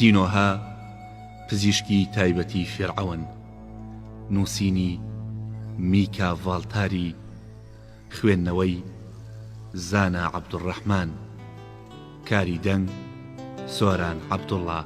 سینۆهە پزیشکی تایبەتی فیرعەون نووسینی، میکا ڤاڵتاری، خوێندنەوەی، زانا عەبدولڕەحمان، کاری دەنگ، سۆران عەبدوڵڵا.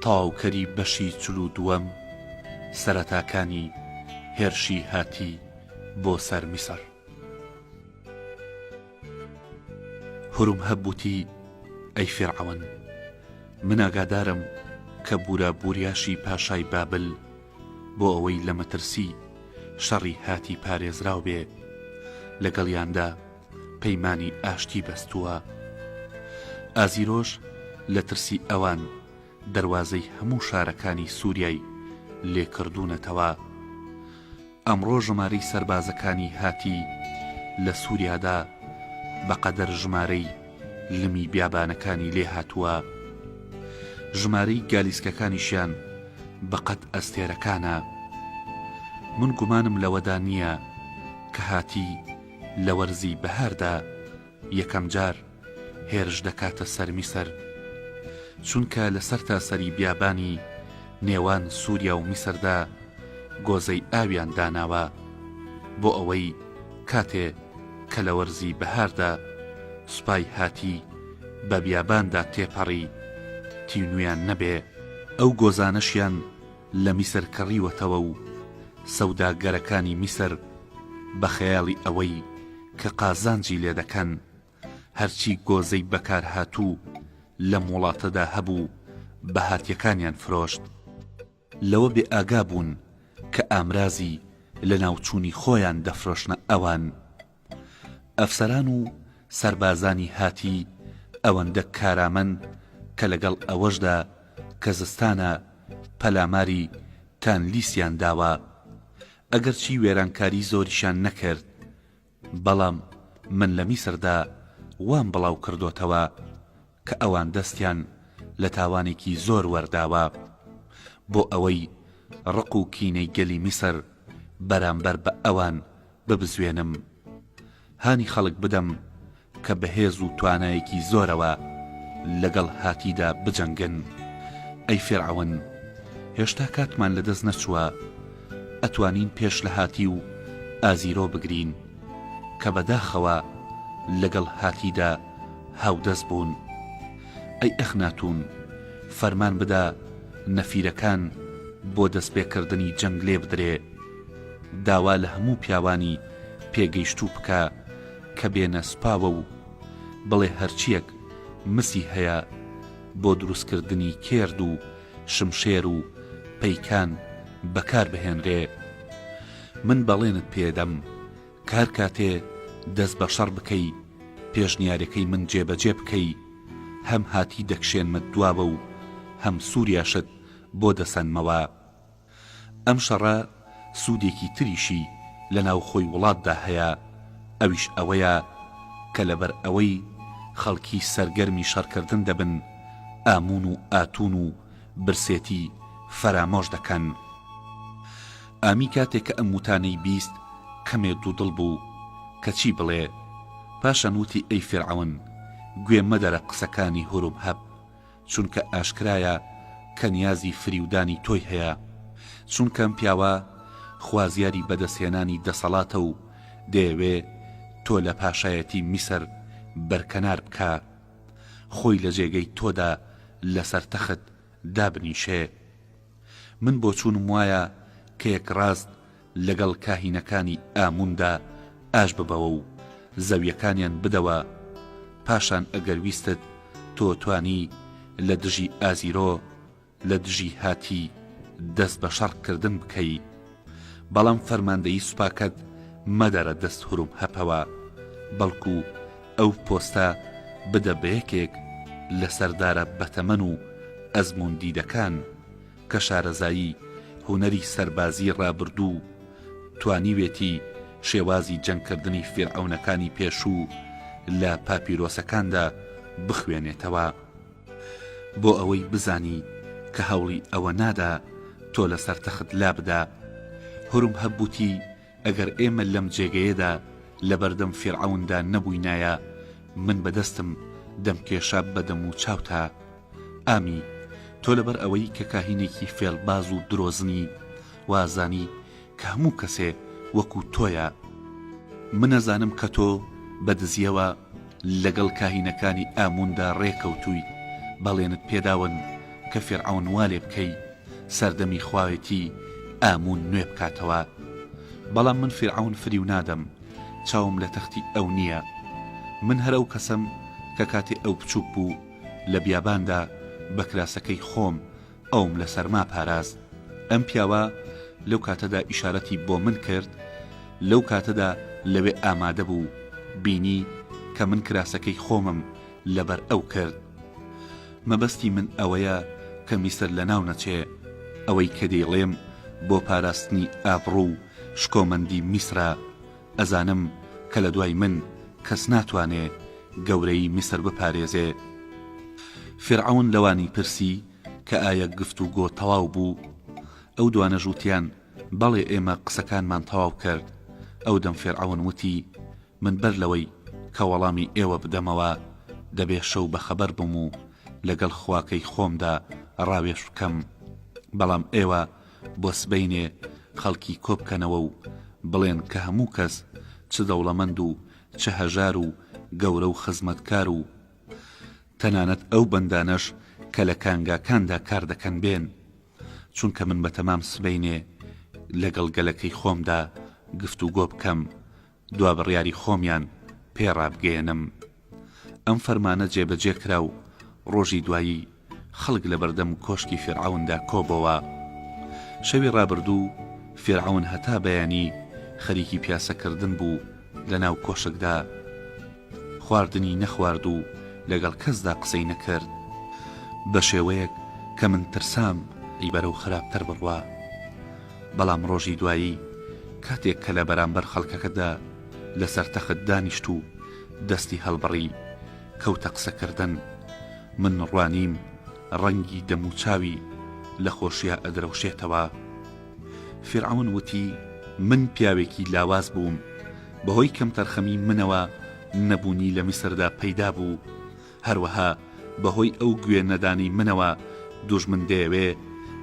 تەواوکەری بەشی 42ەم سەرەتاکانی هێرشی هاتی بۆ سەر میسر. هورمهەب وتی، ئەی فیرعەون، من ئاگادارم کە بورا بوریاشی پاشای بابل بۆ ئەوەی لە مەترسی شەڕی هاتی پارێزراو بێ، لەگەڵیاندا پەیمانی ئاشتی بەستووە. ئازیرۆش لە ترسی ئەوان دەروازەی هەموو شارەکانی سوریای لێ کردوونەتەوە. ئەمڕۆ ژمارەی سەربازەکانی هاتی لە سوریادا بەقەدەر ژمارەی لمی بیابانەکانی لێ هاتووە. ژمارەی گالیسکەکانیشیان بەقەد ئەستێرەکانە. من گومانم لەوەدا نییە کە هاتی لە وەرزی بەهاردا یەکەمجار هێرش دەکاتە سەر میسر، چونکە لە سەرتاسەری بیابانی نێوان سووریا و میسردا گۆزەی ئاویان داناوە بۆ ئەوەی کاتێ کە لە وەرزی بەهاردا سوپای هاتی بە بیاباندا تێپەڕی تینوویان نەبێ. ئەو گۆزانەشیان لە میسر کڕیوەتەوە و سەوداگەرەکانی میسر بە خەیاڵی ئەوەی کە قازانجی لێ دەکەن، هەرچی گۆزەی بەکارهاتوو لەم وڵاتەدا هەبوو بە هاتیەکانیان فرۆشت. لەوە بێ ئاگا بوون کە ئامرازی لەناوچوونی خۆیان دەفرۆشنە ئەوان. ئەفسەران و سەربازانی هاتی ئەوەندە کارامەن کە لەگەڵ ئەوەشدا کە زستانە پەلاماری تانلیسیان داوە، ئەگەرچی وێرانکاری زۆریشیان نەکرد، بەڵام من لە میسردا وام بڵاو کردۆتەوە کە ئەوان دەستیان لە تاوانێکی زۆر وەرداوە بۆ ئەوەی ڕق و کینەی گەلی میسر بەرامبەر بە ئەوان ببزوێنم هانی خەڵک بدەم کە بە هێز و توانایەکی زۆرەوە لەگەڵ هاتیدا بجەنگن. ئەی فیرعەون، هێشتا کاتمان لەدەست نەچووە، ئەتوانین پێش لە هاتی و ئازیرۆ بگرین، کە بەداخەوە لەگەڵ هاتیدا هاودەست بوون. ئەی ئەخناتوون، فەرمان بدە نەفیرەکان بۆ دەستپێکردنی جەنگ لێبدرێ. داوا لە هەموو پیاوانی پێگەیشتوو بکە کە بێنە سوپاوە و بڵێ هەرچییەک مسی هەیە بۆ دروستکردنی کێرد و شمشێر و پەیکان بەکار بهێنرێ. من بەڵێنت پێدەم کە هەر کاتێ دەست بە شەڕ بکەی پێشنیارەکەی من جێبەجێ بکەی هەم هاتی دەکشێنمت دواوە و هەم سوریاشت بۆ دەسەنمەوە. ئەم شەڕە سوودێکی تریشی لە ناوخۆی وڵاتدا هەیە، ئەویش ئەوەیە کە لەبەر ئەوەی خەڵکی سەرگەرمی شەڕکردن دەبن، ئاموون و ئاتوون و برسێتی فەرامۆش دەکەن. ئامی کاتێ کە ئەم وتانەی 20 کەمێ دوودڵ بوو کە چی بڵێ. پاشان وتی ئەی فیرعەون، گوێ مەدەرە قسەکانی هورومهەب، چونکە ئاشکرایە کە نیازی فریودانی تۆی هەیە، چونکە ئەم پیاوە خوازیاری بەدەستهێنانی دەسەڵاتە و دەیەوێ تۆ لە پاشایەتی میسر بەرکەنار بکا، خۆی لە جێگەی تۆدا لەسەر تەخت دابنیشێ. من بۆچوونم وایە کە یەکڕاست لەگەڵ کاهینەکانی ئامووندا ئاش ببەوە و زەویەکانیان بدەوە، پاشان ئەگەر ویستت تۆ توانی لە دژی ئازیرۆ، لە دژی هاتی دەست بە شەڕ کردن بکەی، بەڵام فەرماندەیی سوپاکەت مەدەرە دەست هورومهەپەوە، بەڵکو ئەو پۆستە بدە بە یەکێک لە سەردارە بەتەمەن و ئەزموون دیدەکان کە شارەزایی. هونەری سەربازی ڕابردوو توانیوێتی شێوازی جەنگکردنی فیرعەونەکانی پێشوو لە پاپیرۆسەکاندا بخوێنێتەوە. بۆ ئەوەی بزانی کە هەوڵی ئەوە نادا تۆ لەسەر تەخت لابدا. هورمهەب وتی، ئەگەر ئێمە لەم جێگەیەدا لەبەردەم فیرعەوندا نەبووینایە، من بە دەستم دەمکێشا بە دەم و چاوتا. ئامی، تۆ لەبەر ئەوەی کە کاهینێکی فێڵباز و درۆزنی، وازانی کە هەموو کەسێ وەکوو تۆیە. من ئەزانم کە تۆ بە دزییەوە لەگەڵ کاهینەکانی ئامووندا ڕێ کەوتوویت، بەڵێنت پێ داون کە فیرعەون وا لێ بکەی سەردەمی خواێتی ئاموون نوێ بکاتەوە. بەڵام من فیرعەون فریو نادەم، چاوم لە تەختی ئەو نییە. من هەر ئەو کەسەم کە کاتێ ئەو بچووک بوو لە بیاباندا بە کراسەکەی خۆم ئەوم لە سەرما پاراست. ئەم پیاوە لەو کاتەدا ئیشارەتی بۆ من کرد، لەو کاتەدا لەوێ ئامادە بوو، بینی کە من کراسەکەی خۆمم لەبەر ئەو کرد. مەبەستی من ئەوەیە کە میسر لەناو نەچێ. ئەوەی کە دەیڵێم بۆ پاراستنی ئابڕوو و شکۆمەندی میسرە. ئەزانم کە لە دوای من کەس ناتوانێ گەورەیی میسر بپارێزێ. فیرعەون لەوانی پرسی کە ئایا گفتوگۆ تەواو بوو؟ ئەو دوانەش وتیان، بەڵێ ئێمە قسەکانمان تەواو کرد. ئەو دەم فیرعەون وتی، من بەر لەوەی کە وەڵامی ئێوە بدەمەوە، دەبێ شەو بەخەبەر بم و لەگەڵ خواکەی خۆمدا ڕاوێژ بکەم. بەڵام ئێوە بۆ سبەینێ خەڵکی کۆبکەنەوە و بڵێن کە هەموو کەس چ دەوڵەمەند و چ هەژار و گەورە و خزمەتکار و تەنانەت ئەو بەندانەش کە لە کانگاکاندا کار دەکەن بێن، چونکە من بەتەمام سبەینێ لەگەڵ گەلەکەی خۆمدا گفتوگۆ بکەم دوا بڕیاری خۆمیان پێ ڕابگەیەنم. ئەم فەرمانە جێبەجێ کرا و ڕۆژی دوایی خەڵک لەبەردەم کۆشکی فیرعەوندا کۆبۆوە. شەوی ڕابردوو فیرعەون هەتا بەیانی خەریکی پیاسەکردن بوو لەناو کۆشکدا. خواردنی نەخوارد و لەگەڵ کەسدا قسەی نەکرد. بە شێوەیەک کە من ترسام بەرەو خراپتر بڕوا. بەڵام ڕۆژی دوایی کاتێک کە لە بەرامبەر خەڵکەکەدا لەسەر تەخت دانیشت و دەستی هەڵبڕی کەوتە قسەکردن، من ڕوانیم ڕەنگی دەموچاوی لە خۆشیا ئەدرەوشێتەوە. فیرعەون وتی، من پیاوێکی لاواز بووم، بەهۆی کەمتەرخەمی منەوە نەبوونی لە میسردا پەیدا بوو، هەروەها بەهۆی ئەو گوێ نەدانەی منەوە دوژمن دەیەوێ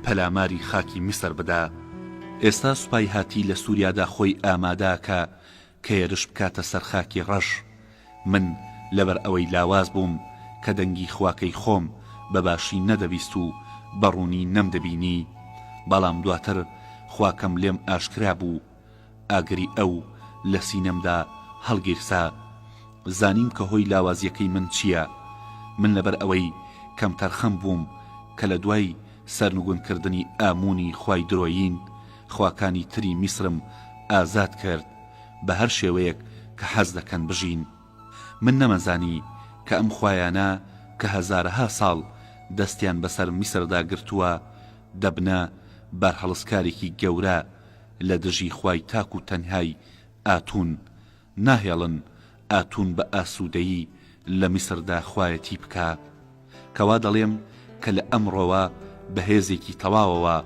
پەلاماری خاکی میسر بدا. ئێستا سوپای هاتی لە سوریادا خۆی ئامادەکا کە هێرش بکاتە سەر خاکی ڕەش. من لەبەر ئەوەی لاواز بووم کە دەنگی خواکەی خۆم بە باشی نەدەبیست و بە ڕوونی نەمدەبینی، بەڵام دواتر خواکەم لێم ئاشکرا بوو. ئاگری ئەو لە سینەمدا هەڵگیرسا. زانیم کە هۆی لاوازییەکەی من چییە. من لەبەر ئەوەی کەمتەرخەم بووم کە لە دوای سەرنگونکردنی ئاموونی خوای درۆیین، خواکانی تری میسرم ئازاد کرد بە هەر شێوەیەک کە حەز دەکەن بژین. من نەمەزانی کە ئەم خوایانە کە هەزارەها ساڵ دەستیان بەسەر میسردا گرتووە، دەبنە بارهەڵستکارێکی گەورە لە دژی خوای تاک و تەنهای ئاتوون، ناهێڵن ئاتوون بە ئاسوودەیی لە میسردا خوایەتی بکا. کەوا دەڵێم کە لە ئەمڕۆوە بە هێزێکی تەواوەوە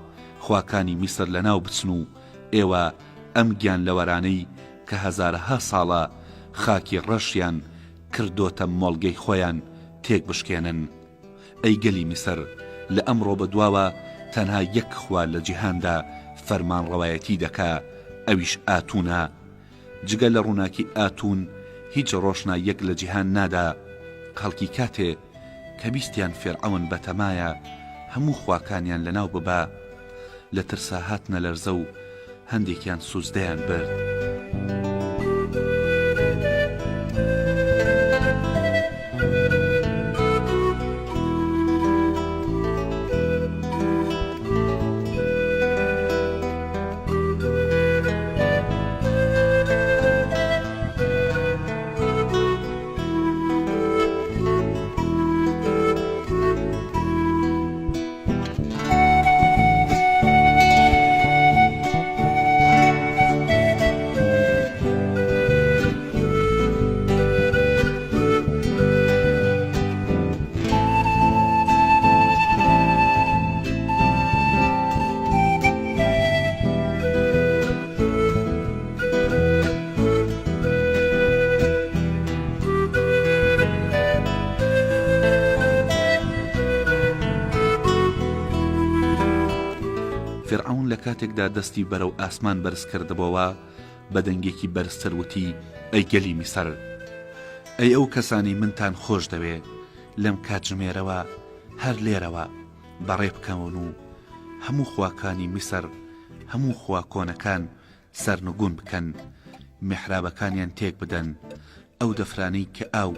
خواکانی میسر لەناو بچن و ئێوە ئەم گیانلەوەرانەی کە هەزارەها ساڵە خاکی ڕەشیان کردۆتە مۆڵگەی خۆیان تێک بشکێنن. ئەی گەلی میسر، لە ئەمڕۆ بەدواوە تەنها یەک خوا لە جیهاندا فەرمانڕەوایەتی دەکا، ئەویش ئاتوونە. جگە لە ڕووناکی ئاتوون هیچ ڕۆشناییەک لە جیهان نادا. خەڵکی کاتێ کە بیستیان فێرعەون بەتەمایە هەموو خواکانیان لەناو ببا، لە ترسا هاتنە لەرزە و هەندێکیان سوجدەیان برد. فیرعەون لە کاتێکدا دەستی بەرەو ئاسمان بەرز کردبۆوە، بە دەنگێکی بەرزتر وتی، ئەی گەلی میسر! ئەی ئەو کەسانەی منتان خۆش دەوێ، لەم کاتژمێرەوە هەر لێرەوە بەڕێ بکەون و هەموو خواکانی میسر، هەموو خوا کۆنەکان سەرنگوون بکەن، میحرابەکانیان تێک بدەن، ئەو دەفرانەی کە ئاو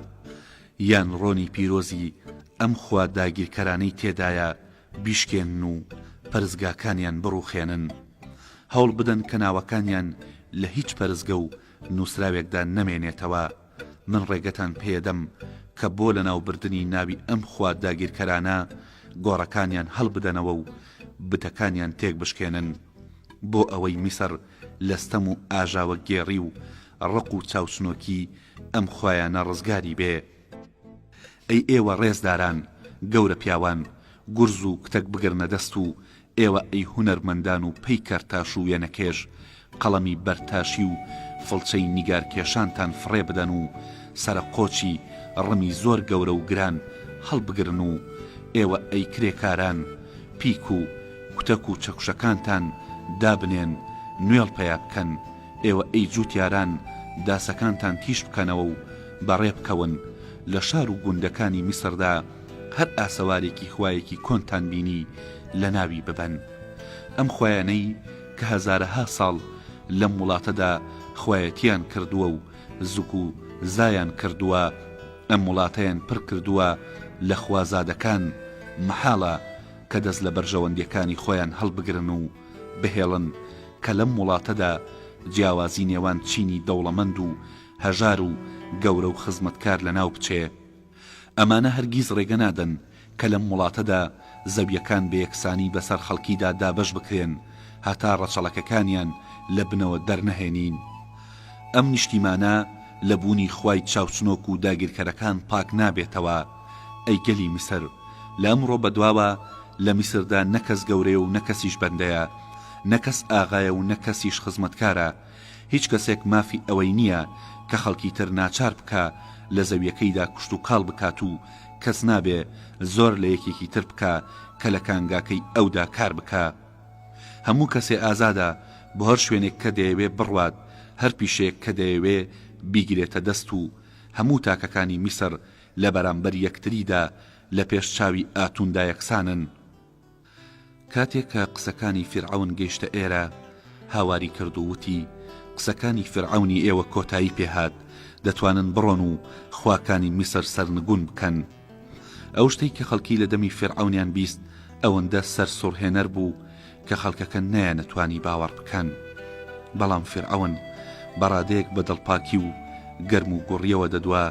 یان ڕۆنی پیرۆزی ئەم خوا داگیرکەرانەی تێدایە بیشکێنن و پەرستگاکانیان بڕوخێنن. هەوڵ بدەن کە ناوەکانیان لە هیچ پەرستگە و نووسراوێکدا نەمێنێتەوە. من ڕێگەتان پێدەم کە بۆ لەناوبردنی ناوی ئەم خوا داگیرکەرانە گۆڕەکانیان هەڵبدەنەوە و بتەکانیان تێکبشکێنن. بۆ ئەوەی میسر لە ستەم و ئاژاوەگێڕی و ڕق و چاوچنۆکی ئەم خوایانە ڕزگاری بێ. ئەی ئێوە ڕێزداران، گەورە پیاوان، گورز و کوتەک بگرنە دەست و ئێوە ئەی هونەرمەندان و پەیکەرتاش و وێنەکێش، قەڵەمی بەردتاشی و فڵچەی نیگارکێشانتان فڕێ بدەن و سەرەقۆچی ڕمی زۆر گەورە و گران هەڵبگرن و ئێوە ئەی کرێکاران، پیک و کوتەک و چەکوشەکانتان دابنێن، نوێڵ پەیا بکەن، ئێوە ئەی جووتیاران داسەکانتان تیژ بکەنەوە و بەڕێ بکەون، لە شار و گوندەکانی میسردا هەر ئاسەوارێکی خوایەکی کۆنتان بینی لەناوی ببەن. ئەم خوایانەی کە هەزارەها ساڵ لەم وڵاتەدا خوایەتییان کردووە و زک و زایان کردووە، ئەم وڵاتەیان پڕ کردووە لە خوازادەکان، مەحاڵە کە دەست لە بەرژەوەندییەکانی خۆیان هەڵبگرن و بهێڵن کە لەم وڵاتەدا جیاوازی نێوان چینی دەوڵەمەند و هەژار و گەورە و خزمەتکار لەناو بچێ. ئەمانە هەرگیز ڕێگە نادەن کە لەم وڵاتەدا زەوییەکان بە یەکسانی بەسەر خەڵکیدا دابەش بکرێن هەتا ڕەچەڵەکەکانیان لە بنەوە دەرنەهێنین. ئەم نیشتیمانە لە بوونی خوای چاوچنۆک و داگیرکەرەکان پاک نابێتەوە. ئەی گەلی میسر! لە ئەمڕۆ بەدواوە لە میسردا نە کەس گەورەیە و نە کەسیش بەندەیە، نە کەس ئاغایە و نە کەسیش خزمەتکارە. هیچ کەسێک مافی ئەوەی نییە کە خەڵکی تر ناچار بکا لە زەویەکەیدا کشتوکاڵ بکات و کەس نابێ زۆر لە یەکێکی تر بکا کە لە کانگاکەی ئەودا کار بکا. هەموو کەسێ ئازادە بۆ هەر شوێنێک کە دەیەوێ بڕوات، هەر پیشەیەک کە دەیەوێ بیگرێتە دەست و هەموو تاکەکانی میسر لە بەرامبەر یەکتریدا لە پێش چاوی ئاتوندا یەکسانن. کاتێ کە قسەکانی فیرعەون گەیشتە ئێرە، هاواری کرد و وتی، قسەکانی فیرعەونی ئێوە کۆتایی پێ هات، دەتوانن بڕۆن و خواکانی میسر سەرنگوون بکەن. ئەو شتەی کە خەڵکی لە دەمی فیرعەونیان 20 ئەوەندە سەرسوڕهێنەر بوو کە خەڵکەکە نەیانەتوانی باوەڕ بکەن. بەڵام فیرعەون بە ڕادەیەک بە دڵپاکی و گەرم و گوڕیەوە دەدوا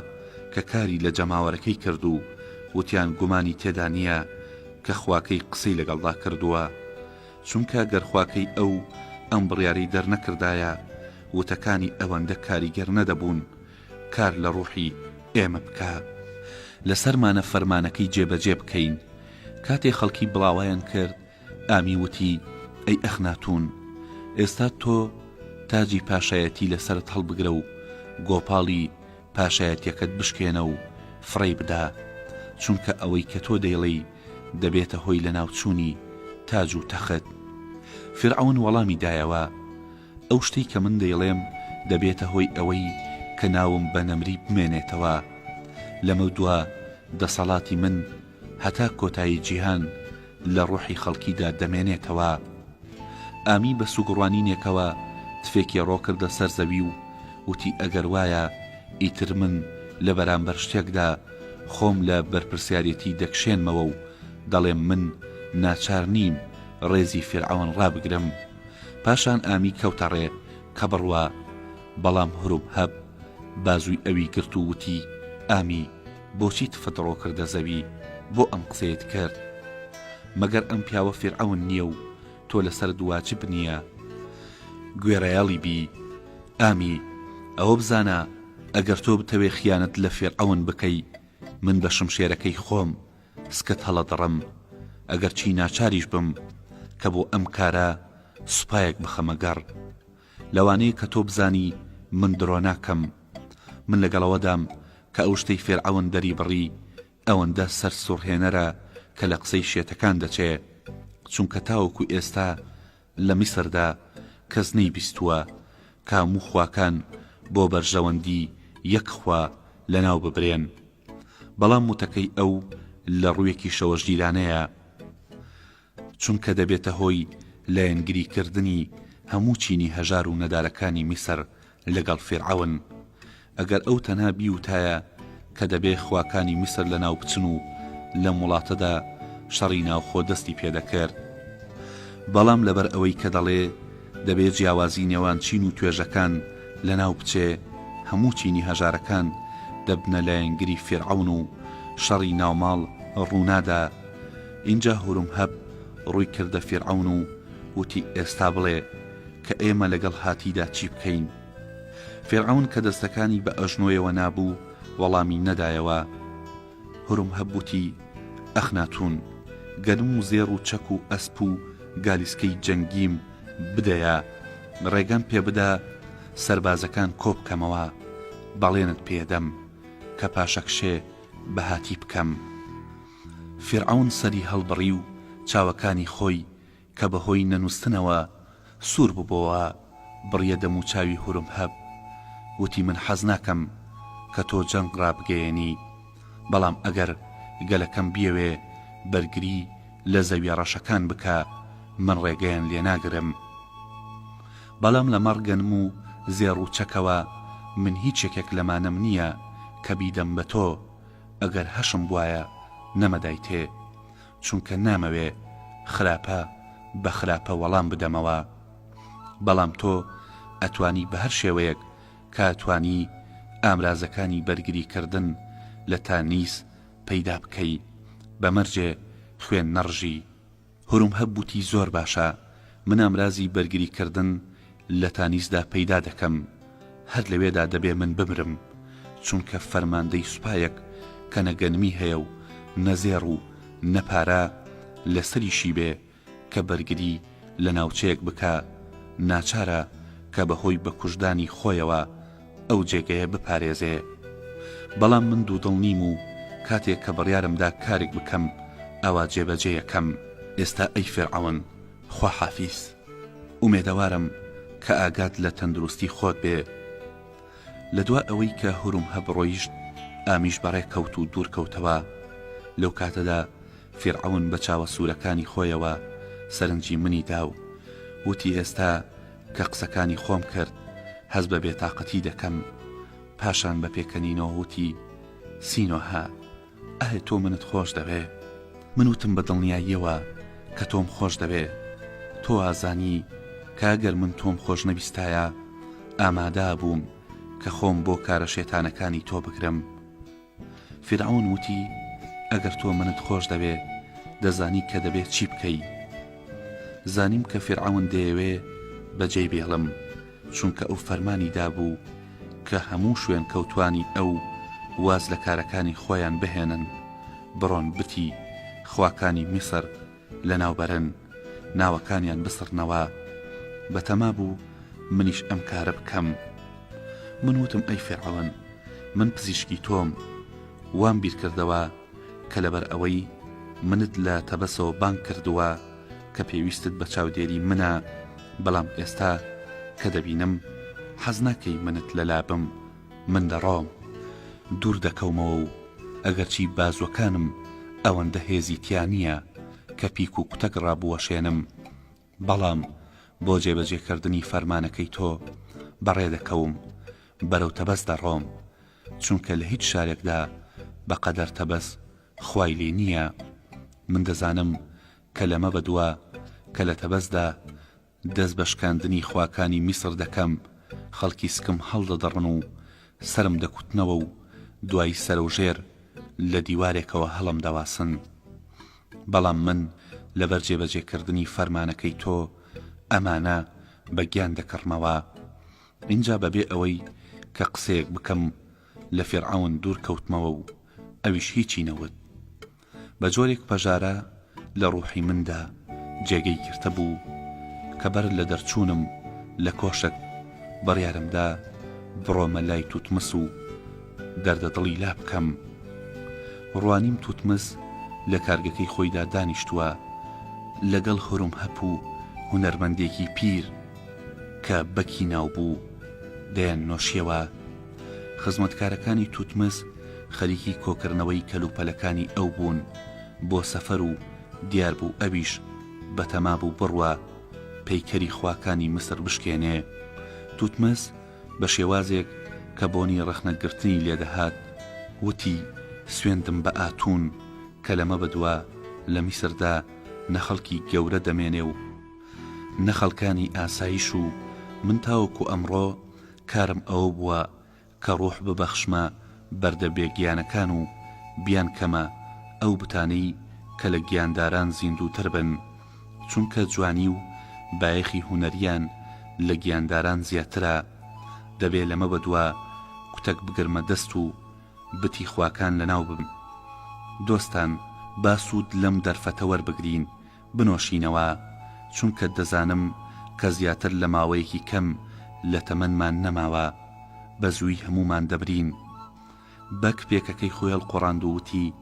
کە کاری لە جەماوەرەکەی کرد و وتیان گومانی تێدا نییە کە خواکەی قسەی لەگەڵدا کردووە، چونکە گەر خواکەی ئەو ئەم بڕیارەی دەرنەکردایە وتەکانی ئەوەندە کاریگەر نەدەبوون کار لە ڕوحی ئێمە بکا. لەسەرمانە فەرمانەکەی جێبەجێ بکەین. کاتێ خەڵکی بڵاوەیان کرد، ئامی وتی، ئەی ئەخناتوون، ئێستا تۆ تاجی پاشایەتی لەسەرت هەڵبگرە و گۆپاڵی پاشایەتیەکەت بشکێنە و فڕێی بدە، چونکە ئەوەی کە تۆ دەیڵێی دەبێتە هۆی لەناوچوونی تاج و تەخت. فیرعەون وەڵامی دایەوە، ئەو شتەی کە من دەیڵێم دەبێتە هۆی ئەوەی کە ناوم بە نەمری بمێنێتەوە. لەمەودوا دەسەڵاتی من هەتا کۆتایی جیهان لە ڕۆحی خەڵکیدا دەمێنێتەوە. ئامی بە سووکڕوانینێکەوە تفێکی ڕۆکردە سەر زەوی و وتی ئەگەر وایە ئیتر من لە بەرامبەر شتێکدا خۆم لە بەرپرسیارێتی دەکشێنمەوە و دەڵێم من ناچار نیم ڕێزی فیرعەون ڕابگرم. پاشان ئامی کەوتە ڕێ کە بڕوا، بەڵام هورومهەب بازووی ئەوی گرت و وتی، ئامی، بۆچی تفت ڕۆکردە زەوی، بۆ ئەم قسەیەت کرد؟ مەگەر ئەم پیاوە فیرعەون نییە و تۆ لەسەرت واجب نییە گوێڕایەڵی بی؟ ئامی، ئەوە بزانە ئەگەر تۆ بتەوێ خیانەت لە فیرعەون بکەی، من بە شمشێرەکەی خۆم سکت هەڵەدڕم، ئەگەرچی ناچاریش بم کە بۆ ئەم کارە سوپایەک بخەمە گەڕ. لەوانەیە کە تۆ بزانی من درۆ ناکەم. من لەگەڵ ئەوەدام کە ئەو شتەی فێرعەون دەریبڕی ئەوەندە سەرسوڕهێنەرە کە لە قسەی شێتەکان دەچێ. چونکە تاوەکو ئێستا. لە میسردا کەس نەیبیستووە کە هەموو خواکان بۆ بەرژەوەندی یەک خوا لەناو ببرێن. بەڵام وتەکەی ئەو لە ڕوویەکیشەوە ژیرانەیە، چونکە دەبێتە هۆی لایەنگری کردنی هەموو چینی هەژار و نەدارەکانی میسر لەگەڵ فیرعەون. ئەگەر ئەو تەنها بیوتایە کە دەبێ خواکانی میسر لەناو بچن و لەم وڵاتەدا شەڕی ناوخۆ دەستی پێ دەکرد. بەڵام لەبەر ئەوەی کە دەڵێ دەبێ جیاوازی نێوان چین و توێژەکان لەناو بچێ، هەموو چینی هەژارەکان دەبنە لایەنگری فیرعەون و شەڕی ناوماڵ ڕوونادا. ئینجا هورمهەب ڕووی کردە فیرعەون و وتی ئێستا بڵێ کە ئێمە لەگەڵ هاتیدا چی بکەین؟ فیرعەون کە دەستەکانی بە ئەژنۆیەوە نابوو وەڵامی نەدایەوە. هورمهەب وتی، ئەخناتون، گەنم و زێڕ و چەک و ئەسپ و گالیسکەی جەنگیم بدەیە، ڕێگەم پێ بدە سەربازەکان کۆ بکەمەوە، بەڵێنت پێدەم کە پاشەکشێ بە هاتی بکەم. فیرعەون سەری هەڵبڕی و چاوەکانی خۆی کە بە هۆی نەنووستنەوە سوور ببۆوە، بڕیە دەموچاوی هورمهەب. وتی من حەز ناکەم کە تۆ جەنگ ڕابگەیەنی، بەڵام ئەگەر گەلەکەم بیەوێ بەرگری لە زەویە ڕەشەکان بکا، من ڕێگەیان لێ ناگرم. بەڵام لەمەڕ گەنم و زێڕ و چەکەوە، من هیچ یەکێک لەمانەم نییە کە بیدەم بە تۆ، ئەگەر هەشم بوایە نەمەدایتێ. چونکە نامەوێ خراپە بە خراپە وەڵام بدەمەوە بەڵام تۆ ئەتوانی بە هەر شێوەیەک کە ئەتوانی ئامرازەکانی بەرگری کردن لە تانیس پەیدا بکەی بە مەرجێ خوێن نەڕژی. هورمهەب وتی زۆر باشە من ئامرازی بەرگری کردن لە تانیسدا پەیدا دەکەم هەر لەوێدا دەبێ من بمرم، چونکە فەرماندەی سوپایەک کە نە گەنمی هەیە و نە زێڕ و نە پارە لە سەریشی بێ کە بەرگری لە ناوچەیەک بکا، ناچارە کە بە هۆی بە کوشتدانی خۆیەوە ئەو جێگەیە بپارێزێ. بەڵام من دوودڵ نیم و کاتێک کە بڕیارم دا کارێک بکەم ئەوا جێبەجێیەکەم. ئێستا ئەی فیرعەون خواحافیز. ئومێدەوارم کە ئاگات لە تەندروستی خۆت بێ. لە دوا ئەوەی کە هورمهەب ڕۆیشت، ئامیش بەڕێ کەوت و دوور کەوتەوە. لەو کاتەدا فیرعەون بە چاوە سوورەکانی خۆیەوە سەرنجی منی دا و وتی ئێستا کە قسەکانی خۆم کرد هەست بە بێتاقەتی دەکەم. پاشان بە پێکەنینەوە وتی سینۆهە! ئایا تۆ منت خۆش دەوێ؟ من وتم بە دڵنیاییەوە کە تۆم خۆش دەوێ. تۆ ئازانی کە ئەگەر من تۆم خۆش نەویستایە ئامادە بووم کە خۆم بۆ کارە شێتانەکانی تۆ بگرم. فیرعەون وتی ئەگەر تۆ منت خۆش دەوێ دەزانی کە دەبێ چی بکەی. زانیم کە فیرعەون دەیەوێ بەجێی بێڵم. چونکە ئەو فەرمانی دابوو کە هەموو شوێنکەوتوانی ئەو واز لە کارەکانی خۆیان بهێنن، بڕۆن بتی خواکانی میسر لەناوبەرن، ناوەکانیان بسڕنەوە. بەتەما بوو منیش ئەم کارە بکەم. من وتم ئەی فیرعەون، من پزیشکی تۆم. وام بیرکردەوە کە لەبەر ئەوەی منت لە تەبەسەوە بانگ کردووە کە پێویستت بە چاودێری منە، بەڵام ئێستا کە دەبینم حەز ناکەی منت لەلا بم، من دەڕۆم. دوور دەکەومەوە و ئەگەرچی بازووەکانم ئەوەندە هێزی تیا نییە کە پیک و کوتەک ڕابوەشێنم، بەڵام بۆ جێبەجێکردنی فەرمانەکەی تۆ بەڕێ دەکەوم، بەرەو تەبەس دەڕۆم، چونکە لە هیچ شارێکدا بە قەدەر تەبەس خوای لێ نییە. من دەزانم کە لەمە بەدوا کە لە تەبەسدا دەست بە شکاندنی خواکانی میسر دەکەم، خەڵکی سکم هەڵدەدڕن و سەرم دەکوتنەوە و دوایی سەرەوژێر لە دیوارێکەوە هەڵم دەواسن. بەڵام من لەبەر جێبەجێکردنی فەرمانەکەی تۆ ئەمانە بە گیان دەکڕمەوە. ئینجا بەبێ ئەوەی کە قسەیەک بکەم لە فیرعەون دوور کەوتمەوە و ئەویش هیچی نەوت. بە جۆرێک پەژارە لە ڕووحی مندا جێگەی گرتبوو کە بەر لە دەرچوونم لە کۆشک بڕیارم دا بڕۆمە لای توتمس و دەردە دڵی لا بکەم. ڕوانیم توتمس لە کارگەکەی خۆیدا دانیشتووە لەگەڵ هورمهەپ و هونەرمەندێکی پیر کە بەکی ناو بوو دەیاننۆشیەوە. خزمەتکارەکانی توتمس خەریکی کۆکردنەوەی کەلوپەلەکانی ئەو بوون بۆ سەفەر و دیار بوو ئەویش بەتەما بوو بڕوا پەیکەری خواکانی میسر بشکێنێ. توتمس بە شێوازێک کە بۆنی ڕەخنەگرتنی لێ دەهات وتی، سوێندم بە ئاتوون کە لەمە بەدوا لە میسردا نە خەڵکی گەورە دەمێنێ و نە خەڵکانی ئاسایش و من تاوەکو ئەمڕۆ کارم ئەوە بووە کە ڕوح ببەخشمە بەردە بێ گیانەکان و بیانکەمە ئەو بتانەی کە لە گیانداران زیندووتر بن، چونکە جوانی و بایەخی هونەرییان لە گیانداران زیاترە، دەبێ لەمە بەدوا کوتەک بگرمە دەست و بتی خواکان لەناو ببم. دۆستان با سوود لەم دەرفەتە وەربگرین بنۆشینەوە، چونکە دەزانم کە زیاتر لە ماوەیەکی کەم لە تەمەنمان نەماوە، بە زووی هەموومان دەمرین. بەگ پێکەکەی خۆی هەڵقوڕاند و وتی،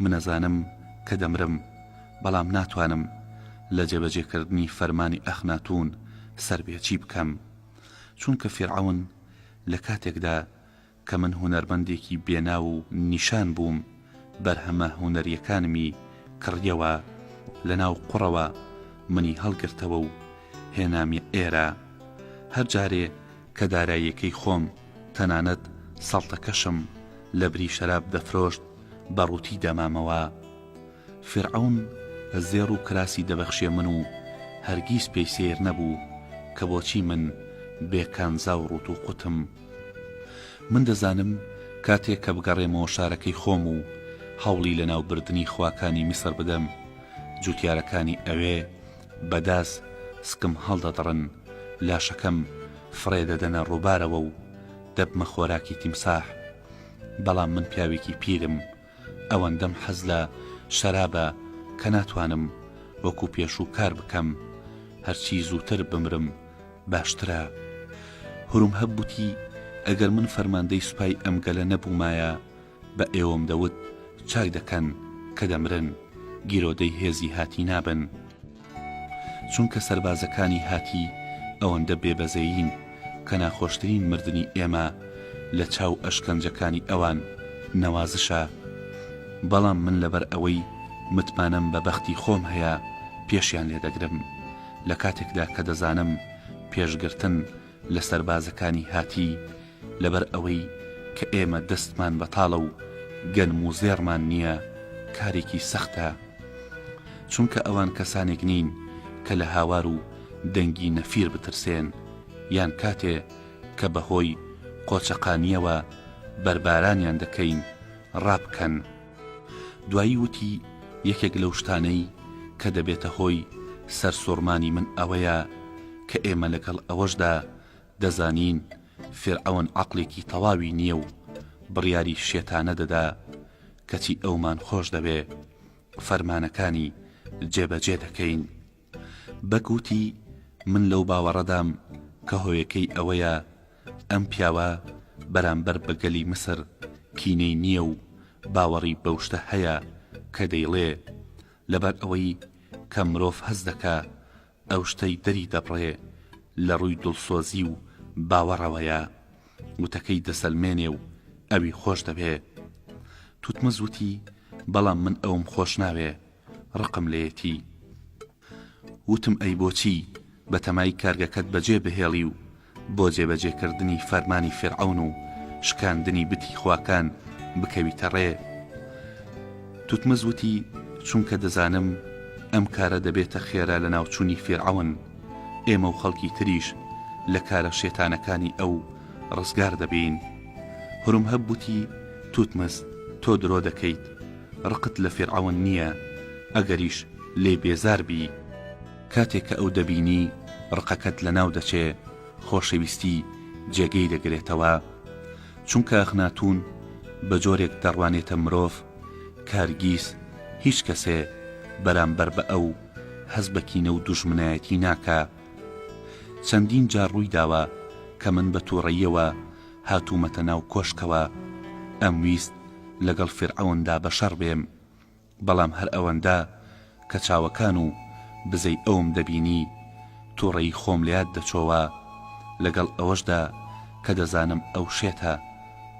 من ئەزانم کە دەمرم، بەڵام ناتوانم لە جێبەجێکردنی فەرمانی ئەخناتوون سەرپێچی بکەم، چونکە فیرعەون لە کاتێکدا کە من هونەرمەندێکی بێ ناو و نیشان بووم، بەرهەمە هونەرییەکانمی کڕییەوە، لە ناو قوڕەوە منی هەڵگرتەوە و هێنامیە ئێرە. هەر جارێ کە داراییەکەی خۆم، تەنانەت سەڵتەکەشم لە بری شەراب دەفرۆشت، بە ڕووتی دەمامەوە. فیرعەون زێڕ و کراسی دەبەخشیە من و هەرگیز پێی سەیر نەبوو کە بۆچی من بێ کانزا و ڕووت و قوتم. من دەزانم کاتێ کە بگەڕێمەوە شارەکەی خۆم و هەوڵی لەناوبردنی خواکانی میسر بدەم، جوتیارەکانی ئەوێ بە داس سکم هەڵدەدڕن، لاشەکەم فڕێ دەدەنە ڕووبارەوە و دەبمە خۆراکی تیمساح. بەڵام من پیاوێکی پیرم، ئەوەندەم حەز لە شەرابە کە ناتوانم وەکو پێشوو کار بکەم، هەرچی زووتر بمرم باشترە. هورمهب وتی، ئەگەر من فەرماندەی سوپای ئەم گەلە نەبوومایە، بە ئێوەم دەوت چاک دەکەن کە دەمرن، گیرۆدەی هێزی هاتی نابن. چونکە سەربازەکانی هاتی ئەوەندە بێ بەزەیین کە ناخۆشترین مردنی ئێمە لە چاو ئەشکەنجەکانی ئەوان نەوازشە. بەڵام من لەبەر ئەوەی متمانەم بە بەختی خۆم هەیە پێشیان لێ دەگرم لە کاتێکدا کە دەزانم پێشگرتن لە سەربازەکانی هاتی لەبەر ئەوەی کە ئێمە دەستمان بەتاڵە و گەنم و زێڕمان نییە کارێکی سەختە چونکە ئەوان کەسانێک نین کە لە هاوار و دەنگی نەفیر بترسێن یان کاتێ کە بەهۆی قۆچەقانییەوە بەربارانیان دەکەین ڕابکەن. دوایی وتی یەکێک لەو شتانەی کە دەبێتە هۆی سەرسوڕمانی من ئەوەیە کە ئێمە لەگەڵ ئەوەشدا دەزانین فیرعەون عەقڵێکی تەواوی نییە و بڕیاری شێتانە دەدا کەچی ئەومان خۆش دەوێ فەرمانەکانی جێبەجێ دەکەین. بەگ وتی من لەو باوەڕەدام کە هۆیەکەی ئەوەیە ئەم پیاوە بەرامبەر بە گەلی میسر کینەی نییە و باوەڕی بەو شتە هەیە کە دەیڵێ لەبەر ئەوەی کە مرۆڤ هەست دەکا ئەو شتەی دەری دەبڕێ لە ڕووی دڵسۆزی و باوەڕەوەیە وتەکەی دەسەلمێنێ و ئەوی خۆش دەوێ. توتمز وتی بەڵام من ئەوم خۆش ناوێ ڕقم لێیەتی. وتم ئەی بۆچی بەتەمای کارگەکەت بەجێ بهێڵی و بۆ جێبەجێکردنی فەرمانی فیرعەون و شکاندنی بتی خواکان بکەویتە ڕێ؟ توتمز وتی، چونکە دەزانم ئەم کارە دەبێتە خێرا لەناوچوونی فیرعەون، ئێمە و خەڵکی تریش لە کارە شێتانەکانی ئەو ڕزگار دەبین. هورمهب وتی، توتمز تۆ درۆ دەکەیت، ڕقت لە فیرعەون نییە، ئەگەریش لێی بێزار بی، کاتێ کە ئەو دەبینی ڕقەکەت لەناو دەچێ، خۆشەویستی جێگەی دەگرێتەوە. چونکە ئەخناتوون بە جۆرێک دەڕوانێتە مرۆڤ کە هەرگیز هیچ کەسێ بەرامبەر بە ئەو هەست بە کینە و دوژمنایەتی ناکا. چەندین جار ڕووی داوە کە من بە تووڕەییەوە هاتوومەتە ناو کۆشکەوە، ئەمویست لەگەڵ فیرعەوندا بەشەڕ بێم، بەڵام هەر ئەوەندە کە چاوەکان و بزەی ئەوم دەبینی. توڕەیی خۆم لەیاد دەچۆوە، لەگەڵ ئەوەشدا کە دەزانم ئەو شێتە،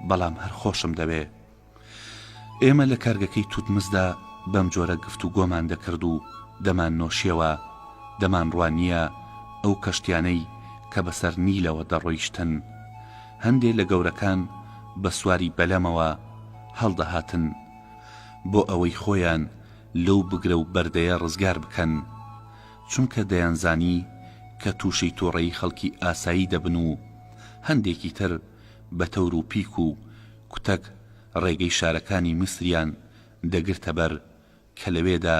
بەڵام هەر خۆشم دەوێ. ئێمە لە کارگەکەی توتمسدا بەم جۆرە گفتوگۆمان دەکرد و دەماننۆشیەوە، دەمانڕوانییە ئەو کەشتیانەی کە بەسەر نیلەوە دەڕۆیشتن. هەندێ لە گەورەکان بە سواری بەلەمەوە هەڵدەهاتن بۆ ئەوەی خۆیان لەو بگرە و بەردەیە ڕزگار بکەن، چونکە دەیانزانی کە تووشی تووڕەیی خەڵکی ئاسایی دەبن و هەندێکی تر بە تەور و پیک و کوتەک ڕێگەی شارەکانی میسریان دەگرتە بەر کە لەوێدا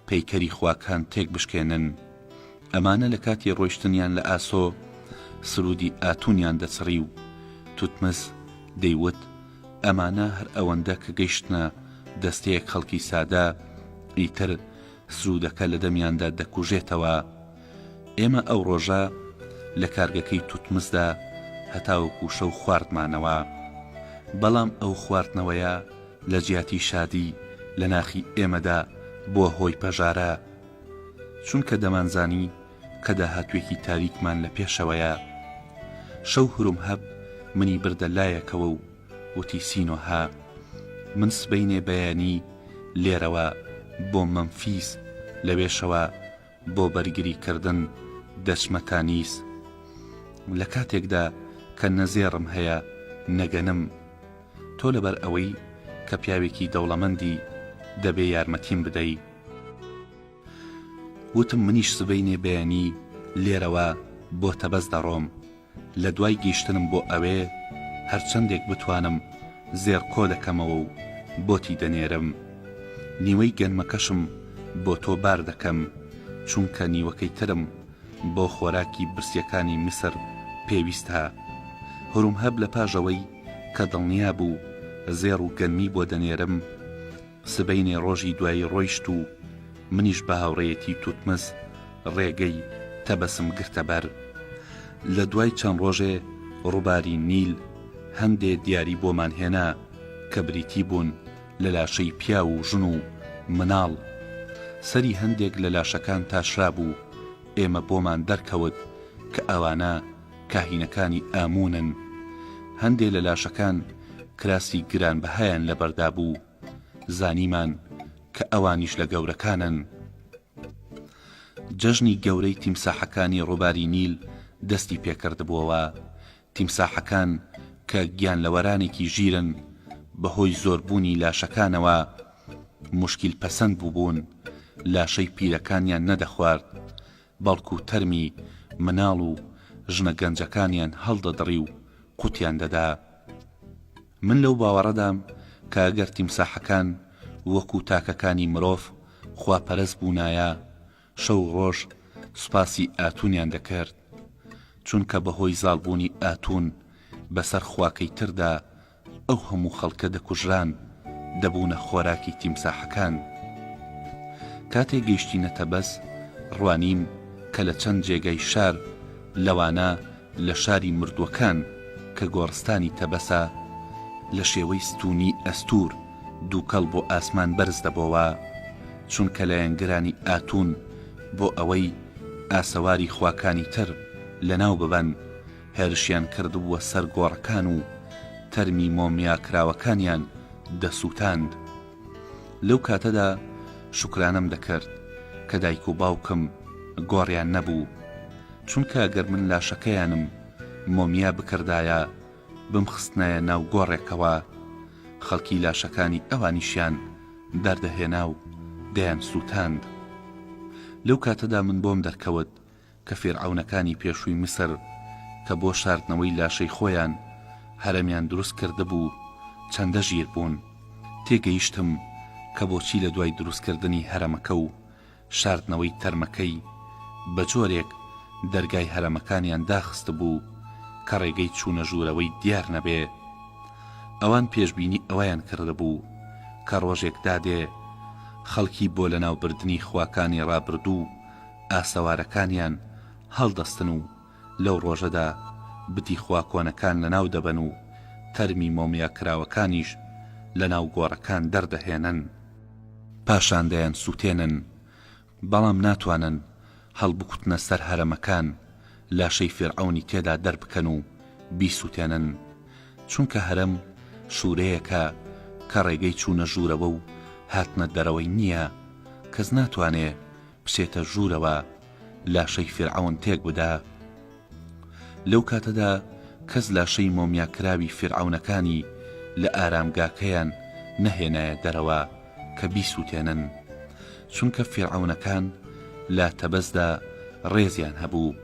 پەیکەری خواکان تێک بشکێنن. ئەمانە لە کاتی ڕۆیشتنیان لە ئاسۆ سروودی ئاتوونیان دەچڕی و توتمس دەیوت ئەمانە هەر ئەوەندە کە گەیشتنە دەستەیەک خەڵکی سادە ئیتر سروودەکە لە دەمیاندا دەکوژێتەوە. ئێمە ئەو ڕۆژە لە کارگەکەی توتمسدا هەتاوەکو شەو خواردمانەوە. بەڵام ئەو خواردنەوەیە لە جیاتی شادی لە ناخی ئێمەدا بووە هۆی پەژارە. چونکە دەمانزانی کە داهاتووێکی تاریکمان لە پێشەوەیە. شەو هورمهەب منی بردە لایەکەوە و وتی سینۆهە من سبەینێ بەیانی لێرەوە بۆ مەمفیس لەوێشەوە بۆ بەرگری کردن دەچمە تانیس لە کاتێکدا کە نە زێڕم هەیە نە گەنم تۆ لەبەر ئەوەی کە پیاوێکی دەوڵەمەندی دەبێ یارمەتیم بدەی. وتم منیش سبەینێ بەیانی لێرەوە بۆ تەبەس دەڕۆم لە دوای گەیشتنم بۆ ئەوێ هەرچەندێک بتوانم زێڕ کۆ دەکەمەوە و بۆتی دەنێرم. نیوەی گەنمەکەشم بۆ تۆ بار دەکەم، چونکە نیوەکەی ترم بۆ خۆراکی برسییەکانی میسر پێویستە. هورومهەب لە پاش ئەوەی کە دڵنیا بوو زێڕ و گەنمی بۆ دەنێرم، سبەینێ ڕۆژی دوایی ڕۆیشت و منیش بە هاوڕێیەتی توتمس ڕێگەی تەبەسم گرتە بەر. لە دوای چەند ڕۆژێ ڕووباری نیل هەندێ دیاری بۆمان هێنا کە بریتی بوون لە لاشەی پیاو و ژن و مناڵ. سەری هەندێک لە لاشەکان تاشرابوو، ئێمە بۆمان دەرکەوت کە ئەوانە کاهینەکانی ئاموونن. هەندێ لە لاشەکان کراسی گرانبەهایان لەبەردا بوو، زانیمان کە ئەوانیش لە گەورەکانن. جەژنی گەورەی تیمساحەکانی ڕووباری نیل دەستی پێکردبووەوە. تیمساحەکان کە گیانلەوەرانێکی ژیرن، بەهۆی زۆربوونی لاشەکانەوە موشکیل پەسەند بووبوون، لاشەی پیرەکانیان نەدەخوارد، بەڵکو تەرمی مناڵ و ژنە گەنجەکانیان هەڵدەدڕی و قوتیان دەدا. من لەو باوەڕەدام کە ئەگەر تیمساحەکان وەکو تاکەکانی مرۆڤ خواپەرست بوونایە، شەو و ڕۆژ سوپاسی ئاتوونیان دەکرد، چونکە بەهۆی زاڵبوونی ئاتوون بەسەر خواکەی تردا ئەو هەموو خەڵکە دەکوژران، دەبوونە خۆراکی تیمساحەکان. کاتێ گەیشتینە تەبەس، ڕوانیم کە لە چەند جێگای شار، لەوانە لە شاری مردووەکان کە گۆڕستانی تەبەسە، لە شێوەی ستوونی ئەستوور دووکەڵ بۆ ئاسمان بەرز دەبۆوە، چونکە لایەنگرانی ئاتوون بۆ ئەوەی ئاسەواری خواکانی تر لەناو ببەن، هێرشیان کردبووە سەر گۆڕەکان و تەرمی مۆمیاکراوەکانیان دەسووتاند. لەو کاتەدا شوکرانەم دەکرد کە دایک و باوکم گۆڕیان نەبوو، چونکە گەر من لاشەکەیانم مۆمیا بکردایە، بمخستنایە ناو گۆڕێکەوە، خەڵکی لاشەکانی ئەوانیشیان دەردەهێنا و دەیانسووتاند. لەو کاتەدا من بۆم دەرکەوت کە فیرعەونەکانی پێشووی میسر کە بۆ شاردنەوەی لاشەی خۆیان هەرەمیان دروست کردبوو چەندە ژیر بوون، تێگەیشتم کە بۆچی لە دوای دروستکردنی هەرەمەکە و شاردنەوەی تەرمەکەی بە جۆرێک دەرگای هەرەمەکانیان داخستبوو کە ڕێگەی چوونە ژوورەوەی دیار نەبێ. ئەوان پێشبینی ئەوەیان کردبوو کە ڕۆژێک دادێ خەڵکی بۆ لەناوبردنی خواکانی ڕابردوو ئاسەوارەکانیان هەڵدەستن و لەو ڕۆژەدا بتی خوا کۆنەکان لەناو دەبەن و تەرمی مۆمیاکراوەکانیش لەناو گۆڕەکان دەردەهێنن، پاشان دەیانسووتێنن، بەڵام ناتوانن. هەڵبکوتنە سەر هەرەمەکان لاشەی فیرعەونی تێدا دەربکەن و بیسوتێنن، چونکە هەرەم شورەیەکە کە ڕێگەی چوونە ژوورەوە و هاتنە دەرەوەی نییە، کەس ناتوانێ بچێتە ژوورەوە لاشەی فیرعەون تێک بدا. لەو کاتەدا کەس لاشەی مۆمیاکراوی فیرعەونەکانی لە ئارامگاکەیان نەهێنایە دەرەوە کە بیسووتێنن، چونکە فیرعەونەکان لە تەبەسدا ڕێزیان هەبوو،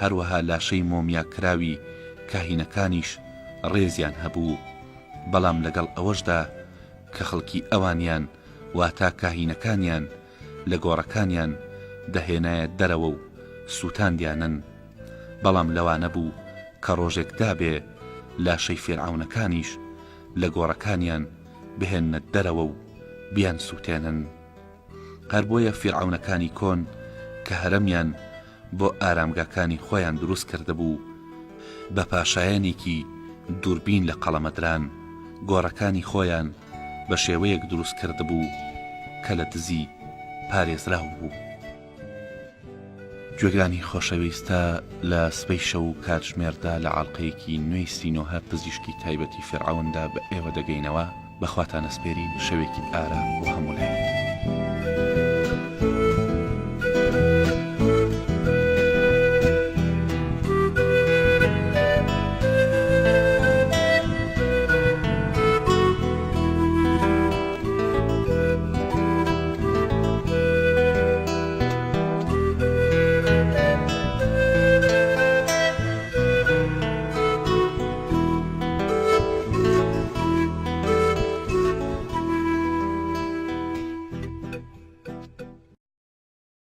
هەروەها لاشەی مۆمیاکراوی کاهینەکانیش ڕێزیان هەبوو، بەڵام لەگەڵ ئەوەشدا کە خەڵکی ئەوانیان واتا کاهینەکانیان لە گۆڕەکانیان دەهێنایە دەرەوە و سووتاندیانن، بەڵام لەوانە بوو کە ڕۆژێک دابێ لاشەی فیرعەونەکانیش لە گۆڕەکانیان بهێننە دەرەوە و بیانسووتێنن. هەر بۆیە فیرعەونەکانی کۆن کە هەرەمیان بۆ ئارامگاکانی خۆیان دروست کردبوو، بە پاشایانێکی دووربین لە قەڵەمەدران، گۆڕەکانی خۆیان بە شێوەیەک دروست کردبوو کە لە دزی پارێزراو بوو. گوێگرانی خۆشەویست تا لە سبەی شەو کاتژمێردا لە ئاڵقەیەکی نوێی سینۆهە پزیشکی تایبەتی فیرعەوندا بە ئێوە دەگەینەوە، بە خواتان ئەسپێرین شەوێکی ئارام بۆ هەموو لایەک.